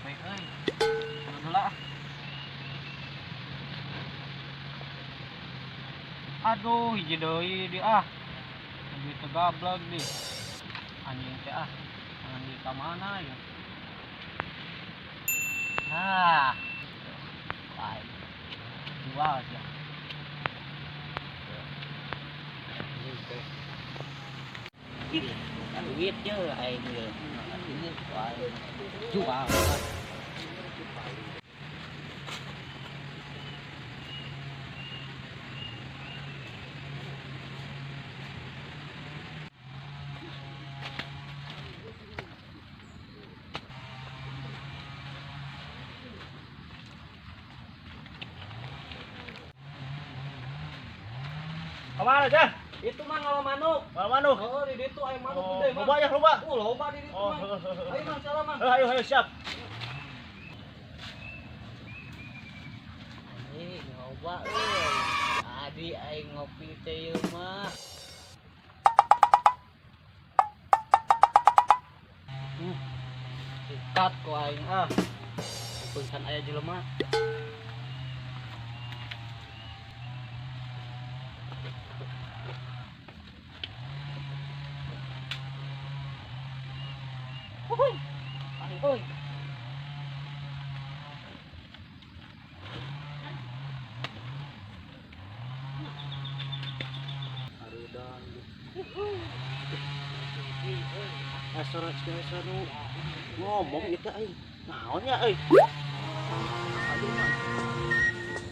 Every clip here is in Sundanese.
Capek euy. Heula. Aduh, hiji deui di ah. Duit teu gablek di. Anjing teh ah. Jangan di ka mana ya? Ah. Lain. Jual sih. Ih, duit ye aing ye. Jual. Kemana, Cah? Itu mah ngala manuk. Mana manuk? Oh, di ditu aya manuk Oh, gede, Mang. loba ya, loba. Oh, loba di ditu, Oh, Mang. Ayo, Mang, salah, Mang. Ayo, ayo, siap. Anjing loba euy. Adi aing ngopi teh ieu mah. Sikat ku aing ah. Puncan aya jelema. Huhuy. Aing euy. Asa nu ngomong ieu teh aing. Naon nya euy? Aduh, Mang.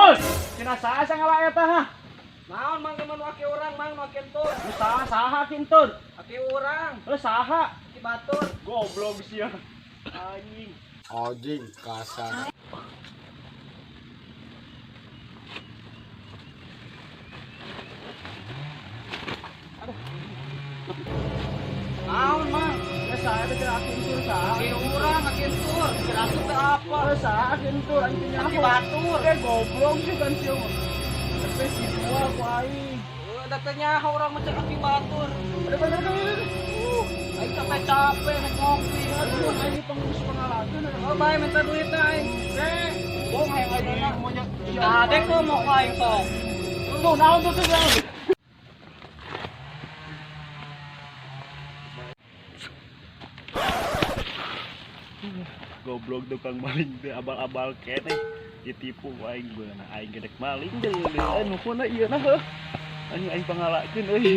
Oi, cenah saha sangala eta hah? Naon Mang geus aki urang, Mang, nu aki entur. Nu saha saha ki entur? Aki urang, Heuh saha? aki batur. Goblok sia. Anjing. Anjing kasar. Naon, Mang? Eh saha teh cenah aki entur saha? Aki urang, aki entur. Cenah asup teh apa? Heuh saha aki entur anjing Aki batur. Eh goblok sih kan sia. Tapi si jual ku aing. Eh, da teh nyaho urang mah cek aki batur. Ada bener kan ini? Aing capek-capek naik ngopi. Aduh, aing pengurus pengalaman. Oh, bae minta duit teh aing. Eh, Bohong hayang ayeuna. monyet. Kadek tuh mau ka aing sok. Tuh, naon tuh tuh naon? Goblok tukang maling teh abal-abal keneh ditipu aing beunang aing gedek maling deui nu kuna ieu nah heuh. Anjing aing pangalakeun euy.